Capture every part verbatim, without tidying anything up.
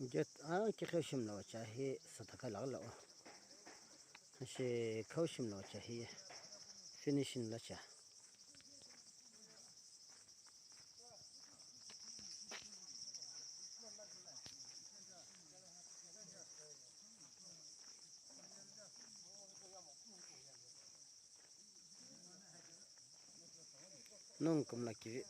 Gate a kiqheu shimla wacha hi sathakha laghi lo. Shi kheu shimla wacha hi finishing lacha. Nongu kümla kivi.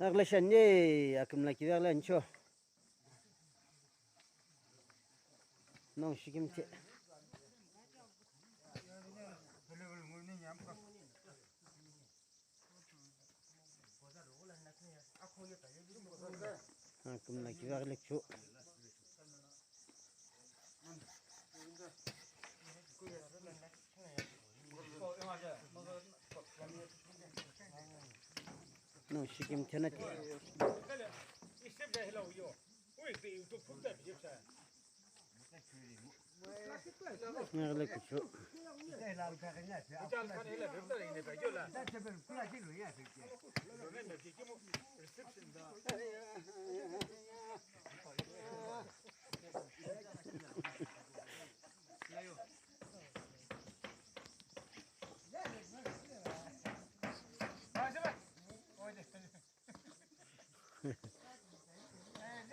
Aghüla shani, akümla kivi aghüla ancho. Nongu shikimthi. Akümla kivi aghüla chu. Nongu shikimthi na ti. Ngale kuchu.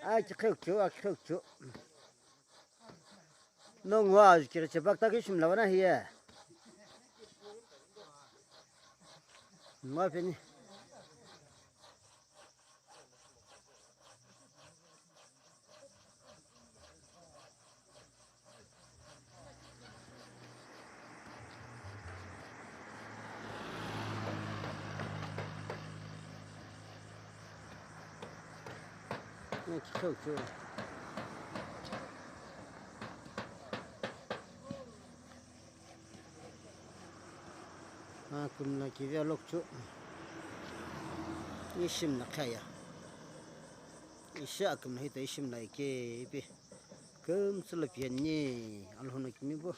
Aki kheu chu, aki kheu chu. Nongu wa ju kiri chepakta ki shimla vana hiye. Ma peni. Akümla kivi alokuchu. Ishimla khaya. Ishi akümla hita ishimla ike ipi. Kümtsü lo piyani alhono kimi bo.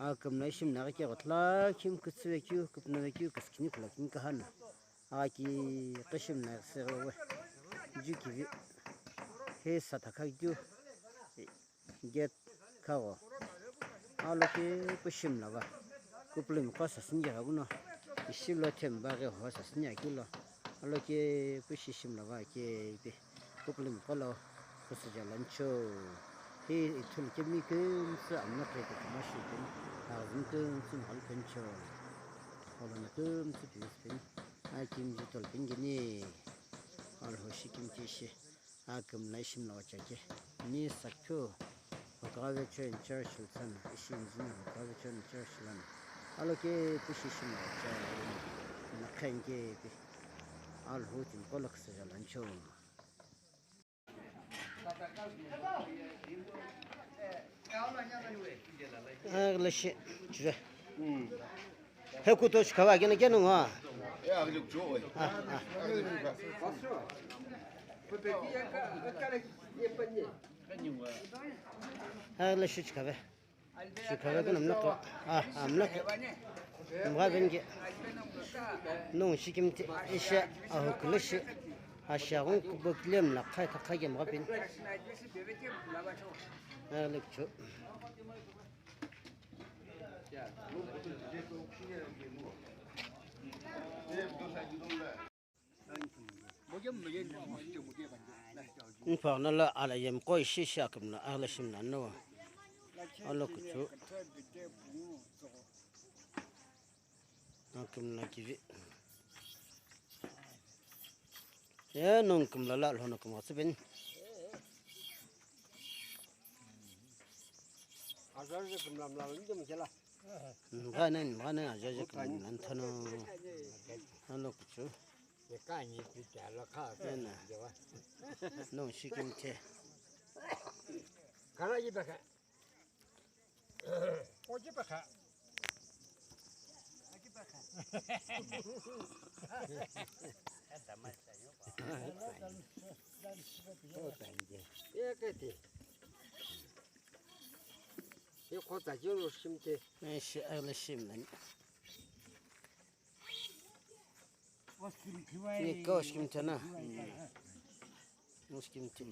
Akümla ishimla ke gotla kim kütsüve kyu, küpnüve kyu, küskini kula kim kahana. Aki kishimla sewe. Ju kivi. He sathakha kyu. Gate khago. Aloke pu shimla va. Kupulumi qo sasüni ghaguno. Ishi lo themba ghi ho sasüni akilo. Aloke pu shi shimla va ke ipi. Kupulumi qo lo kusüja lancho. Hi ithulu kemi kümtsü amna kre kutuma shi kemi. Aghazini kümtsü mhal pencho. Olono kümtsü pius peni. Akimji tol pengeni. Alho shi kimthi shi. Akümla ishimla wacha ke. Ni sakhu. Hokaghi vecho in church lutsan. Ishi injini hokaghi vecho in church lan. Aloke pu shi shimla wacha. Nakhen ke pi. Alhu tin kolak saja lancho. Aghüla shi. Chuve. He kuto shi kava kena kena ngo. Ah, ah. Aghüla shi chikave. Chikave kuna mlako. Ah, ah, mlako. Mga bengi. Nongu shikimthi isha ahukulashi. Asha gun kubok lem la khai ta khai gem gapin. Aghüla chu. Npagh nala ala yem koi shi shi akümla aghüla shimla no. Alokuchu. Akümla kivi. Ye nongu kümla la lhono kümgha tsüpeni. Ajaja kümla mla ndo mkela. Mgha nani, mgha nani ajaja kümla nthano. Alokuchu. Ena. Nongu shikimthe. Kala yibaka. Oji baka. Oji baka. Ekati. Kota jino shimte. Nishi ayla shimlan. Oskimthiwai. Nika oskimthana. Oskimthi.